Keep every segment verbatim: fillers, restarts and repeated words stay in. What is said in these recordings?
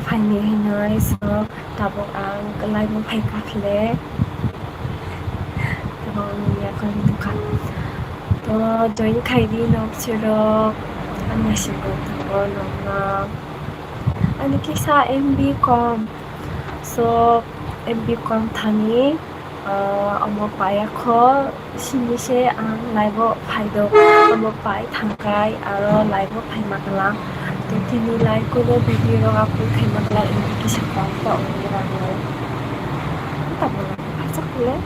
phaini hinwi so tabuk ang live o phaikha phile. Tabuk ang yakarwi tongkha. To join khaidi nok sirok, ang naisingwk tongo nokno. Ani kisa M B kom. So, M B kom thani, ah, omo paiya kho, sini se ang live o phai do, omo pai thangkai, aro live o phai ma kala. To tini live kuno video rok upload khai ma kala, ini kisa kom to ongni bagwi. Tamo live o phai sak le,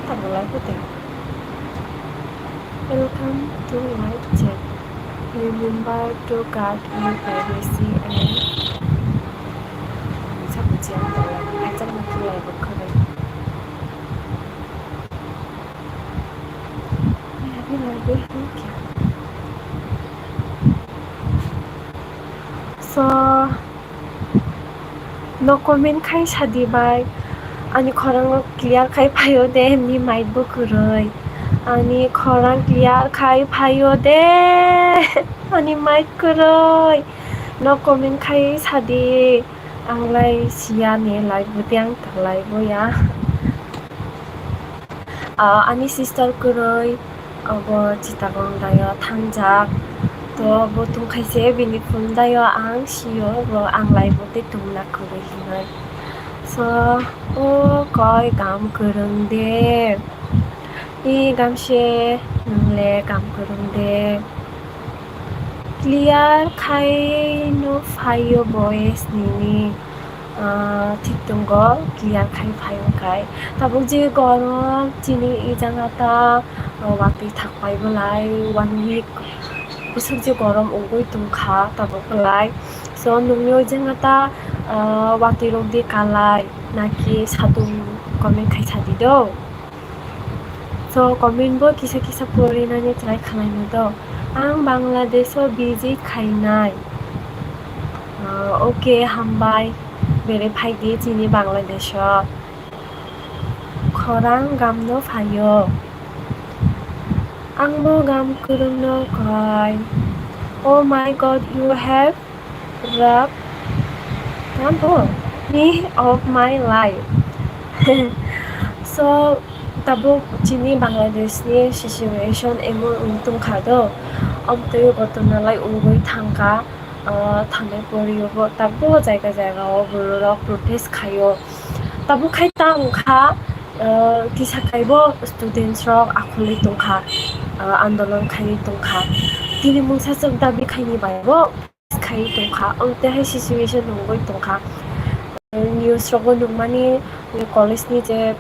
tamo live o tei. Welcome to my channel. Remember to guard your privacy and Sabuji ang tala, ajak na tulai bukhabai. Happy birthday, thank you. So, no comment khai sadi bai. Ani khorang clear khai phaio de, ni mic bo kwrwi. Ani khorang clear khai phaio de, ani mic kwrwi. No comment khai sadi. Ang lai siya ni live bo de, ang ta live bo ya. Ah, ani sister kwrwi, abo Chittagong dayo thangjak. To bo tongkhaise bini phone dayo ang sio, bo ang live o tei tongna kwrwi hinwi. So, o koi kam kwrwng de. E gamse nwngle kam kwrwng de. Clear khai no phaio voice nini. Ah, thik tongo, clear khai phaio khai. Tabuk je gorom, chini e jaga ta, ah, watwi thakpai belai, one week bwswk je gorom wngwi tongkha, tabuk belai. So, nungni o jaga ta, ah, watwi rok di kalai, naki satung comment khai sadi do. So, comment bo kisa kisa porinani try khlaino do. Ang Bangladesh o visit khainai. Ah, okay, hambai. Bere phaidi chini Bangladesh o. Khorang gamno phaio. Ang bo gam kwrwngno kai. Oh my God, you have robbed me of my life. So, tabuk chini Bangladesh ni situation emon wng tongkha do, amtwi ghotona lai wngwi thangkha. Ah, thanai poriyo bo tabuk jaga jaga o borok protest khaio. Tabuk khai ta wngkha, ah, kisa kaibo students rok akhulwi tongkha, ah, andolon khaiwi tongkha. Tini mungsa chwk dabi khaini bai bo khai tongkha. Amtwi hai situation wngwi tongkha. News rogo nukmani, college ni je,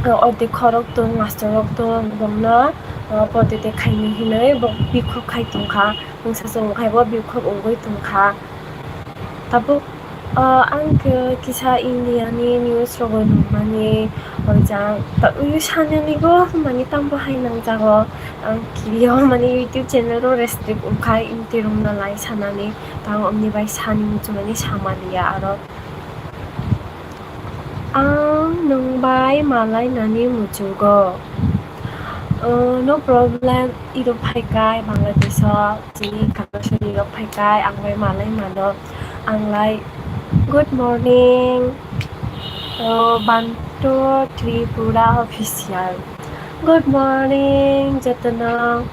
ah, odhikko rok tong, master rok tong, bongno, ah, protest khaini hinwi bo bikhok khai tongkha. Mungsa chwng khai bo bikhok wngwi tongkha. Tabuk, ah, ang khe kisa India ni news rogo nukmani, oijang ta-, ui sanani go mani tambo hai nangjago. Ang kirio mani YouTube channel o restrict wngkha, inti rok no lai sanani, tang omni bai sani muchungmani samaliya aro. Ang nwng bai malai nani muchugo. Uh, no problem, iro phaikai Bangladesh o, chini Kakasuri rok phaikai, ang bai malai mano. Ang lai, good morning, uh, Bantu Tripura official. Good morning, jotono.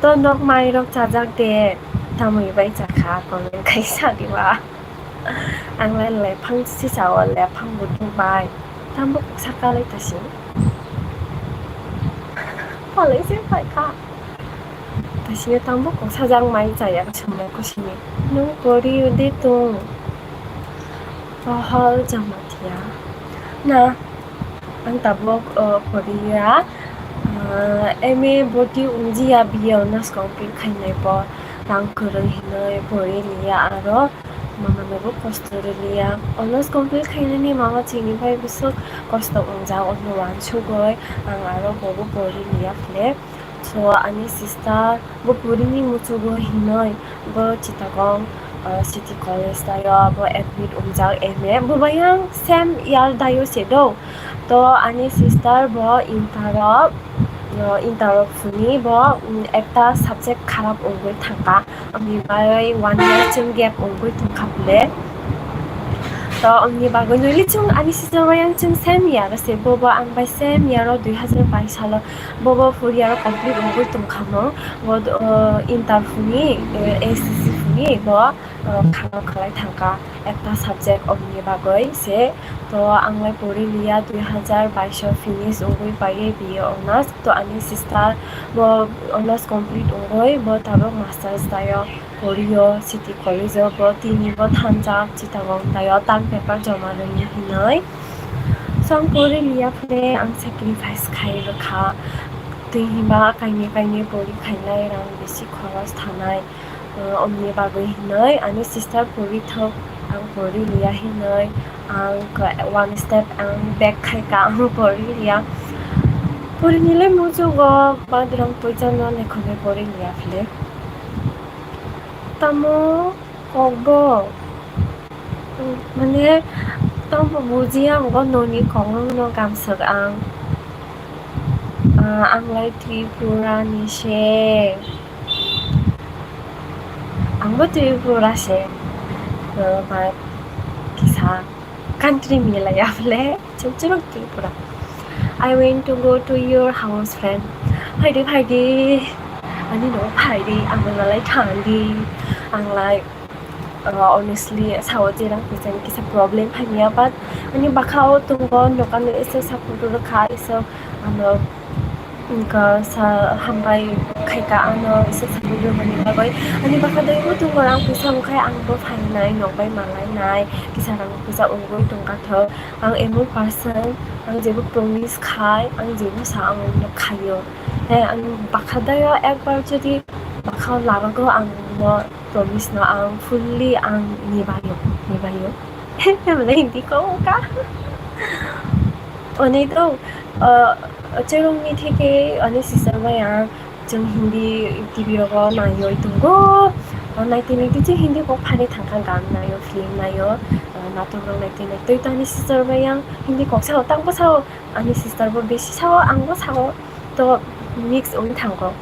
To nok mai rok chajak de, tamoi bai chakha, comment khai sadiba. Ang lai lephang sisa o lephang butung bai. Tambo kok saka lai tasi. Palai se pai kha. Tasi tambo kok sajang mai chaya sumai kusini. Nung pori udi tung. Pohol Jamatia. Na, ang tabuk, uh, poriya. Uh, M A boti unjiya biya honors complete khainai po. Rang kwrwi hinwi pori liya aro. Mama nobo kosto rwliya. Honors complete khainani mama chini bai bwswk kosto wngjak, ono wansugwi ang aro bobo pori liya phile. So, ani sister bo porini muchugo hinwi bo Chittagong, uh, City College dayo bo admit wngjak M A. Bo bayang same year dayo se do. To ani sister bo inter o, o, inter o phunui bo, um, ekta subject kharap wngwi thangkha. Amni bagwi one year chwng gap wngwi tongkha bole. To amni bagwi nuli chwng ani sister bai ang chwng same year se, bo bo ang bai same year o dui hazar bais salo bo bo four year o complete wngwi tongkha mo. Bo, o, inter phunui, o, S S C phunui bo, o, kharap khlai thangkha ekta subject amni bagwi se. To ang lai pori liya, dui hazar bais o finish wngwi paiwi B A honours. To ani sister bo honours complete wngwi bo tabuk masters daio, pori o City College o, bo tini bo thansa Chittagong daio term paper joma rwni hinwi. So ang pori liya phone ang sacrifice khai rwkha, twi himba kainwi kainwi pori khainai rang bisi khoros thanai. O, omni bagwi hinwi ani sister pori thok, ang pori liya hinwi ang one step ang back khaika, ang pori liya. Pori nile muchugo badrang poisa no lekhogwi pori liya phile. Tamo kokbo, mane, tamo bujiya ang bo noni kokno gamsok ang. Ah, ang lai Tripura ni se. Ang bo Tripura se. Uh, but kisa country milaya bole, chum churuk Tripura. I went to go to your house, friend. Phaidi, phaidi. Ani no phaidi, ang lai thangdi. Ang lai, uh, honestly, sao je rang puisa ni kisa problem phaimya, but ani bakha o tongo, nokano ese support rwkha, ese ano wngkha sa hambai khaika ano ese support rwmani bagwi. Ani bakha dai bo tongo, rang puisa wngkhai ang bo phainai, nokbai malainai, kisa rang puisa wngwi tongkha thok. Ang emo person, ang jebo promise khai, ang jebo sa ang khaio. He, ang bakha dai o ekbar jodi bakha labago ang no promise no ang fully ang nibaio, nibaio. Mane hindi ko ka. Oni to, uh, chwrwngni theke ani sister bai ang chwng hindi T V rogo naiwi tongo. O naitwi naitwi chwng hindi kok phani thangkha, gan naio, film naio, uh, natok rok naitwi naitwi to ani sister bai ang hindi kok sao, tangbo sao, ani sister bo besi sao, ang bo sao, to mix wng thango.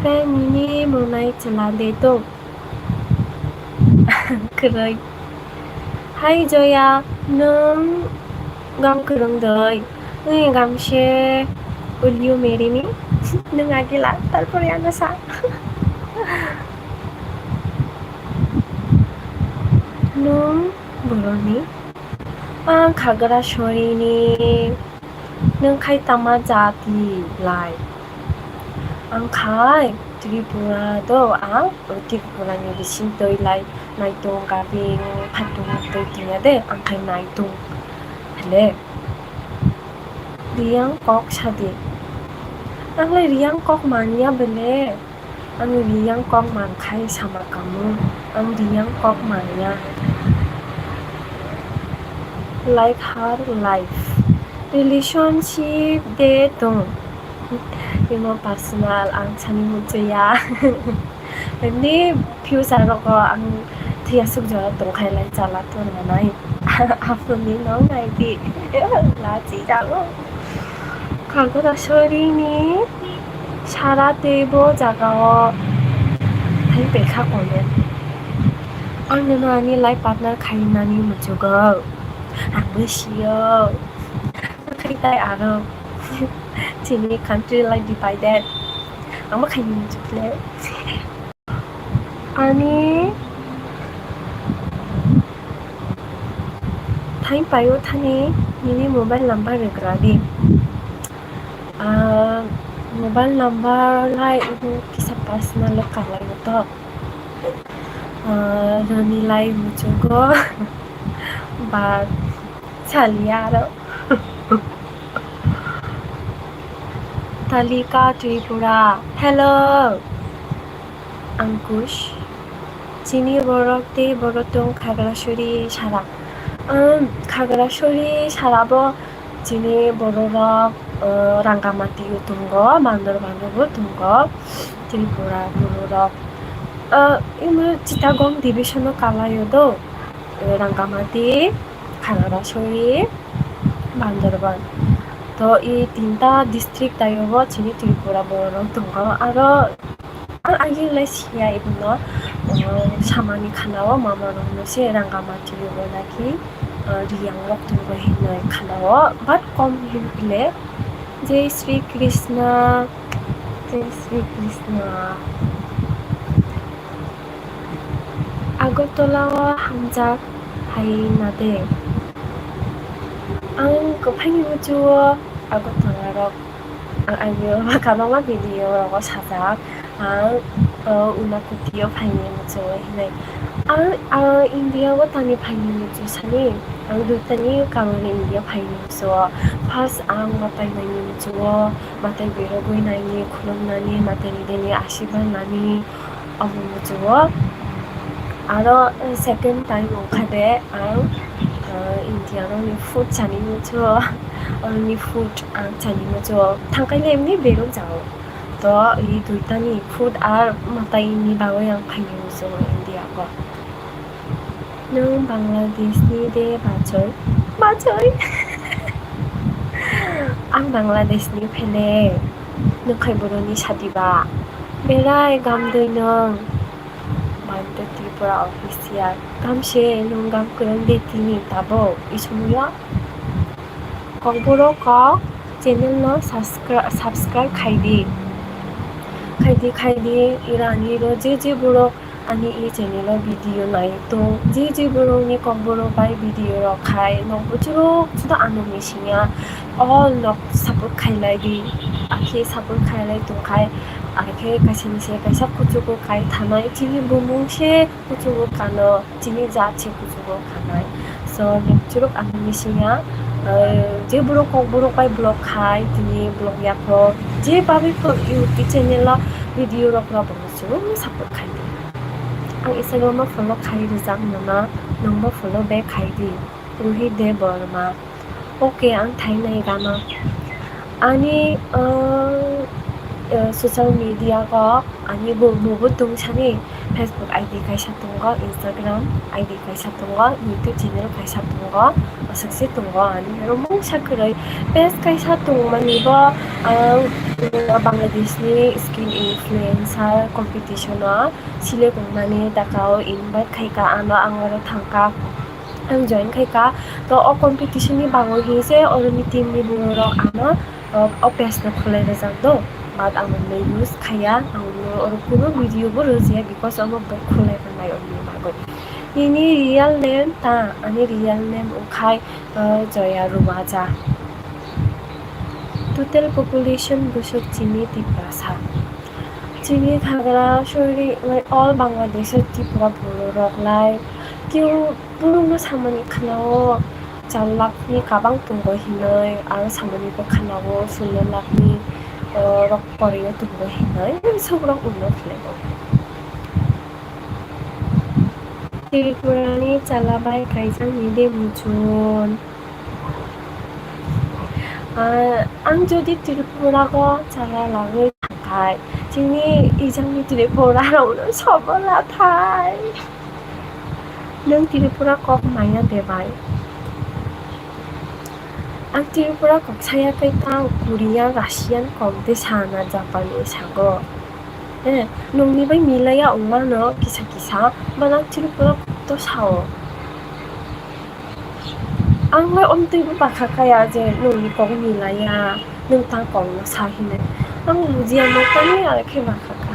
Tei nini mwnai chwla de to. Kwrwi. Hai Joya, nwng gam kwrwng doi? Nwng gam se, will you marry me? Nwng agila, tarpore ano sa. Nwng boroni? Ang Khagrasori ni. Nwng khai tama jati lai? Ang khai Tripura do, ang Tripura ni bising twi lai naitung gabing phatung twi tongya de, ang khai naitung. Hele, Riyang kok sadi. Ang lai Riyang kok manya bele. Ang Riyang kok mankhai sama kamu, ang Riyang kok manya. Like her life. Relationship de tong. Imo personal ang sani muchaya. Ni future roko ang thiyasuk jora tongkhai lai chala tong nanai. Apuni no nai di. Lachi jago. Kagura sorini sara tei bo jaga o hai pekha kone. Ang nono ani life partner khainani muchugo. Ang bo sio. Kaitai aro. Chini country life divided. Ang bo khaini muchukle. Ani thain paio thani nini mobile number rwgra di. Ah, mobile number lai ibu kisa personal lo kalai to. Ah, rani lai muchugo. But Chaliya aro. Talika Tripura. Hello. Ankush. Chini borok tei borok tong Khagrasuri sara. Um, Khagrasuri sara bo chini borok rok, uh, Rangamati o tongo, Bandorban o bo tongo. Tripura borok rok. Uh, imo Chittagong division o kalai o do. Uh, Rangamati. Khagrasuri, Bandorban. To i tinta district taio bo chini Tripura borok tongo. Aro ang agilai siya ibuno, uh, samani khanao mama rokno se Rangamati o naki, uh, Riyang rok tongo hinwi khanao, but kom hinwi le. Jai Shri Krishna, Jai Shri Krishna. Agartala o hamjak hai na de. Ang kwphaini muchuo Agartala rok, ang, ang kabangma video rogo sajak, ang, uh, Unakoti o phaini muchuo hinwi. Ang, uh, India o tani phaini muchuo sani, ang duitani karon India phaini muchuo. First ang matai naini muchuo, matai berogwi naini, khulumnani, matai ni deni asirwad nani, omo muchuo. Aro, uh, second time wngkha de ang, uh, India rokni food chani muchuo, oroni food ang chani muchuo. Thangkaile emni berok jao. To, i duitani food ar matai ni bagwi ang phaini muchuo India o. Nwng Bangladesh ni de bachoi? Bachoi? Ang Bangladesh ni phele. Nwng khai boroni sadi ba? Belai gamdoi nwng. Bante Tripura official. Gamse nwng gam kwrwng de tini tabuk. Isumuya. Kokborok kok channel no subscri-, subscribe khai di. Khai di, khai di, irani ro je je borok ani e channel o video nai tong, je je borok ni kokborok bai video rok khai, nok buchuruk chuda ano misinya, all nok support khai lai di, akhe support khai lai tong khai, akhe kaisa ni se kaisa kuchugo khai thanai, chini bumung se kuchugo kano. Chini jat se kuchugo khanai. So, churuk ang misiya, eh, je borok kokborok bai vlog khai, tini vlog yapro, je babi ko YouTube channel o video rok rok bo churuk support khai di. Ang Instagram o follow khai rijak nono, nwngbo follow back khai di. Ruhi Debbarma. Okay, ang thainai gana. Ani, uh, uh, social media ko, ani bo, bo, bo tungsani Facebook I D kaisa tongo, Instagram I D kaisa tongo, YouTube channel kaisa tongo, aswkse tongo ani aro mungsa kwrwi page kaisa tongmani bo, ang Bangladesh ni skin influencer competition o select wngmani dakao invite khaika ano, ang oro thangka. Ang join khai ka, to o competition ni bagwi hinse oroni team ni borok ano, o, o page no khulai rwjak do, but ang no use khaiya, ang no oro kuno video bo rwjaya, because omo bo khulai rwnai ongni bagwi. Nini real name ta? Ani real name wngkhai, o, Joya Rubaja. Total population bwswk chini Tiprasa. Chini thagra sorry, like, all Bangladesh o Tripura borok rok lai keu Borokno samani khana-o char lakh ni kabang tongo hinwi, aro samani bo khana-o solo lakh ni, o, rok pori-o tongo hinwi, sobrok ulo khlai-o. Tripura ni chwla bai kaijak ni de muchun. Ah, ang jodi Tripura o chwla lagwi thangkhai, chini ijang ni Tripura rok no sobo lathai. Nwng Tripura kok maya de bai? Ang Tripura kok saya kai ta Korean, Russian kok de sana, Japanese sago. Eh, nwngni bai milaya wngmano kisa kisa, bana Tripura kok to sao. Ang bai omtwi bo bakha kaya je nwngni kok milaya, nwng ta kok no sa hinwi. Ang bujiya mo tani are khe bakha kha.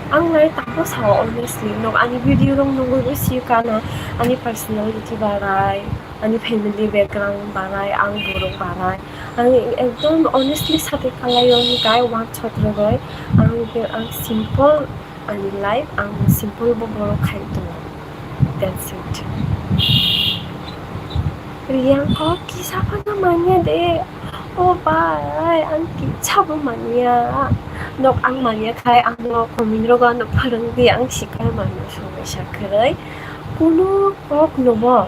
Ang lai tamo sao honestly, nok ani video rok nugwi bo si kano, ani personality barai, ani family background barai, ang borok barai. Ang ekdom honestly sati kalaio ni kai one shot rwgwi. Ang, ang simple ani life, ang simple bo borok khai tongo. That's it. Riyang kok kisa phano manya de. O bai, ang kisa bo manya. Nok ang manya khai, ang no comment rogo ano phwrwng di, ang sikai mano somosa kwrwi. Kunu kok no bo,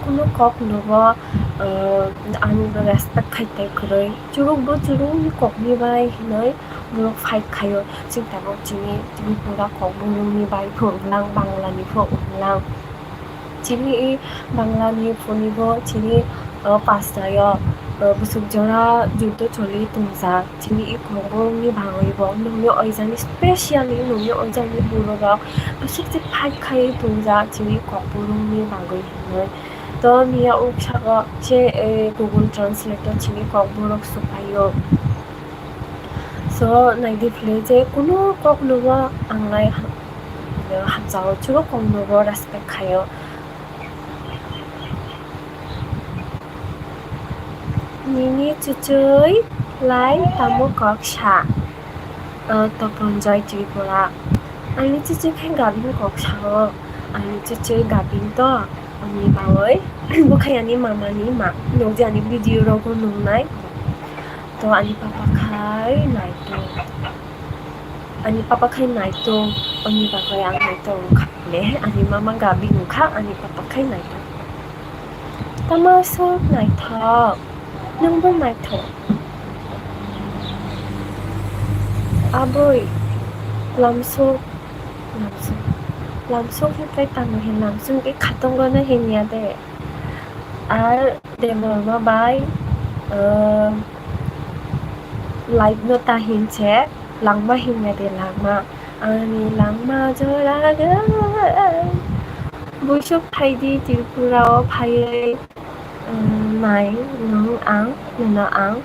kunu kok no bo, uh, ang respect khai tai kwrwi. Churuk bo churuk ni kok ni bai hinwi borok fight khaio. Chwng tabuk chini Tripura kok borok ni bai pho wnglang, Bangla ni pho wnglang. Chini i Bangla ni phone bo chini o pasta o, o bwswk jora juddo choli tongjak. Chini i kokborokni bagwi bo nungni oijani specially nungni oijani bororok bwswk se fight khai tongjak chini kokborokni bagwi hinwi. To miya uksago se, eh, Google Translate o chini kokborok swpaio. So, naidi phile je kunu koknobo ang lai ham-, hamjao, chwrwk koknobo respect khaio. Nini chuchwi lai tamo kok sa? O, Topon Joy Tripura. Ani chuchwi khe Gabin kok sao. Ani chuchwi Gabin to, ani bawi. Bo khai ani mama ni ma. Nukdi ani video rogo nungnai. To ani papa khai naitok. Ani papa khai naitok, ani bagwi ang naitok wngkha. Le, ani mama Gabi wngkha, ani papa khai naitok. Tamo sok naithok, nwngbo naithok. Aboi, lamsok, lamsok, lamsok hinkhe tamo hin lamsok hinkhe khatongo no hinya de. Ar Debbarma bai, ah, life no ta hinse langma hinya de langma. Ani langma jora gwn. Buisok phaidi Tripura o phaiwi, um, nai nwng ang, nono ang.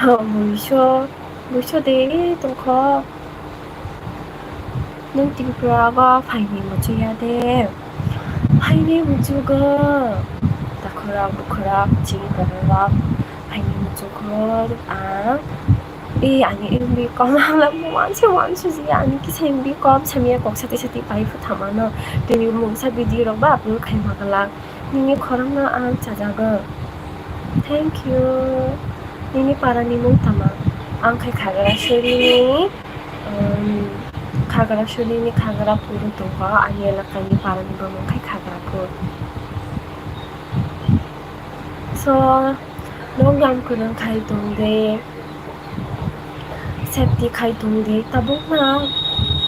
Ho, buiso, buiso de tongkho. Nwng Tripura o phaini muchungya de? Phaini muchungo. Takhorok bukhorok chini bororok phaini muchungo ang. E, ani M B kom hamla mo wansi wansi ji ani kisa M B kom samya kok sati sati pai phu thamano. Tini mungsa video rok ba upload khai ma glak. Nini khorokno ang chajago. Thank you. Nini parani mung tama? Ang khai Khagrasuri ni, um, Khagrasuri ni Khagra Puru tongkha. Ani elakani parani bumung khai Khagrapur. So, lockdown kwrwng khai tong de. Safety khai tong di, tabuk na,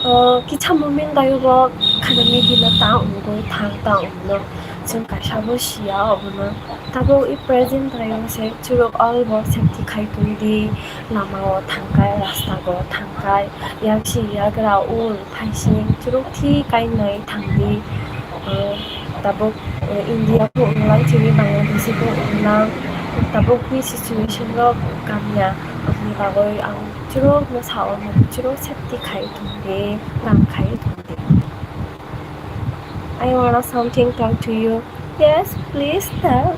o, kisa moment dayo bo khana media no ta wngwi thang ta wngno. Chwng kaisa bo siya obono. Tabuk i present dayo se chwrwk all bo safety khai tong di, lama o thangkai, rasta o thangkai, yaksi yagra ul. Phaising chwrwk thi kainwi thangdi, eh, tabuk, eh, India bo wnglang, chini Bangladesh bo wnglang, tabukni situation rok kamya, aboni bagwi ang chwrwkno sao, chwrwk safety khai thangdi, kam khai thangdi. I wanna something talk to you. Yes, please tell.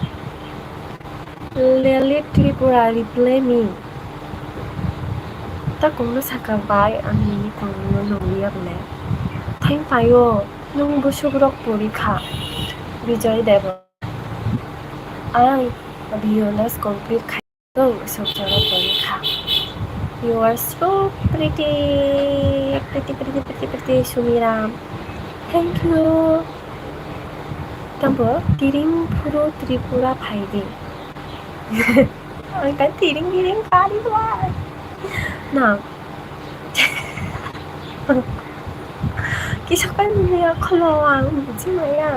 Lily Tripura, reply me. Ta kongno saka bai, ang nini kongno nungya bole. Thank payo, nung busukrok pori kha. Bijoy Debbarma. Ang B Honours complete khai tong, sok jora pori kha. You are so pretty, pretty, pretty, pretty, pretty, Sumiram. Thank you. Tambo tiring phuru Tripura phaidi. Ang kan tiring tiring kari dua. Na. Kisa kan ni ya kholo ang buji maya.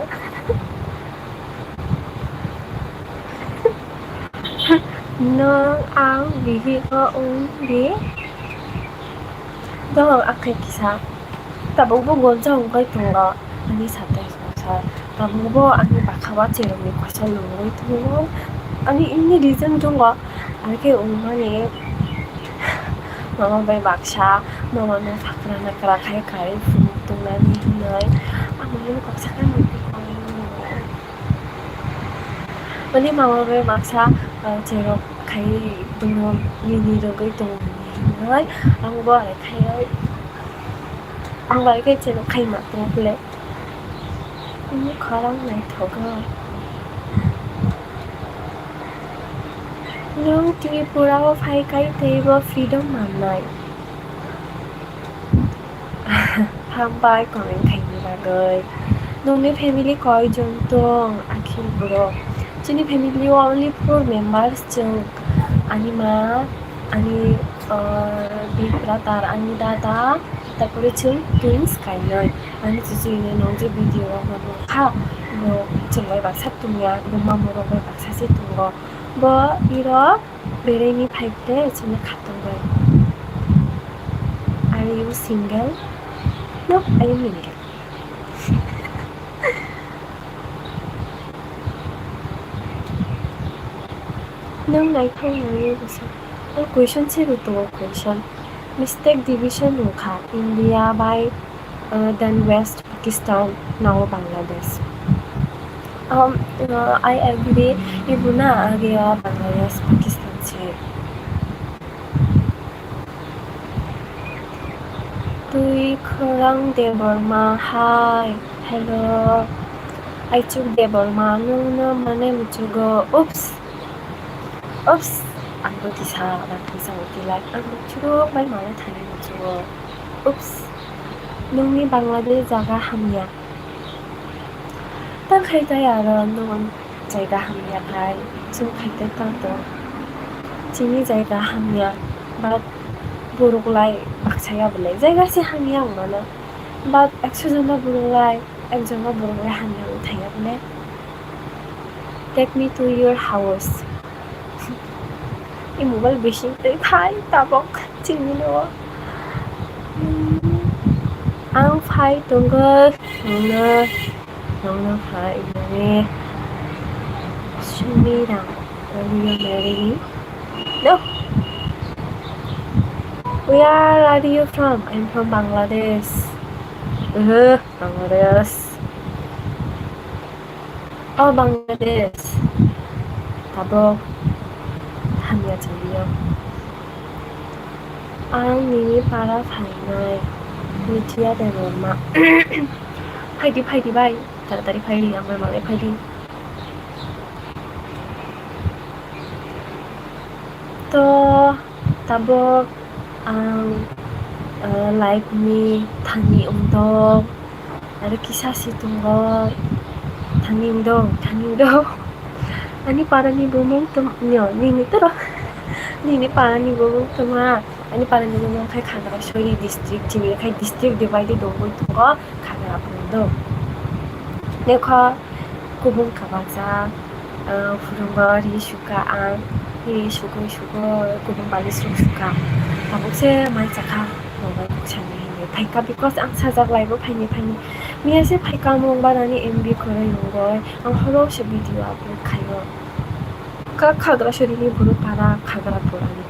Nung ang bihi ko ung di. Dong akhai kisa. Tabuk bo gonja wngwi tongo. Ani sate sa. Tabuk bo ani bakha ba cherokni koisa lungwi tongo. Ani ini reason tongo. Ani khe wngmani mama bai baksa, mama no sakra nakra khai kai phunuk tongnani hinwi. Ang mama no baksa khe mama bai koi. Ani mama bai baksa, ah, cherok khai tongo, nini rwgwi tongo hinwi. Ang bo hai khai, ang bai khe cherok khai ma tongo le. Ini khorang naithogo. Nwng Tripura o phai kai tei bo freedom mannai. Hambai comment khaini bagwi. Nongni family koijon tong? Akhil bro. Chini family o only four members chwng. Ani ma, ani, uh, big brother, ani dada, Tarpore chwng twins kainwi. Ani chuchuni nong je video rok no nukha, bo chwng bai baksa tungya, bo mamung rok bai baksa se tungo. Bo iro berai ni phai khe chwngno khatungwi. Are you single? No, I am mingle. Nwng naithok nangwi bwsa. O question se rw tongo question. Mistake division wngkha India bai, uh, then West Pakistan, now Bangladesh. Um, uh, I agree, ibu na age o Bangladesh, Pakistan se. Twi Khorang Debbarma, hi, hello. Aichuk Debbarma, nwngno mane muchugo. Oops. Oops. Ang bo kisa, ang kisa utilai. Ang bo churuk bai mane thani muchugo. Oops. Nwngni Bangladesh jaga hamya. Tang khai tei aro nwng jaga hamya khai, chwng khai tei tang tong. Chini jaga hamya, but borok lai baksa ya belai. Jaga se hamya wng mano, but ekso jona borok lai, ek jona borok lai hamya wng thangya belai. Take me to your house. I mobile bising twi phai tabok chini no. Ang phai tongwi nongno, nongno phai nangwi simi rang. Are you marry me? No. Where are you from? I'm from Bangladesh. Uh, Bangladesh. O Bangladesh, tabok hamya chalio. Ang nini para phainai, Mithiya Debbarma. Phaidi, phaidi bai, taratari phaidi, ang bai malai phaidi. To, tabok ang, eh, life ni thani wngdok, aro kisa si tongo, thani wngdok, thani wngdok. Ani para ni bumung tong, nyo, nini toro, nini para ni bumung tongma, ani para ni bumung khai Khagrasori district, chini khai district divide dongwi tongo, Khagrapur do. Nekho kubung kabajak, ah, phurungo ri suka ang, ri sugwi sugo kubung balis rok suka. Tabuk se mai chakha, mobile rok sani hinwi phaikha, because ang sajak laibo phaini phaini. Miya se phaikha, mung barani M B kwrwi wngwi, ang horo se video upload khaio. Kha Khagrasori ni Buru para Khagrapur ani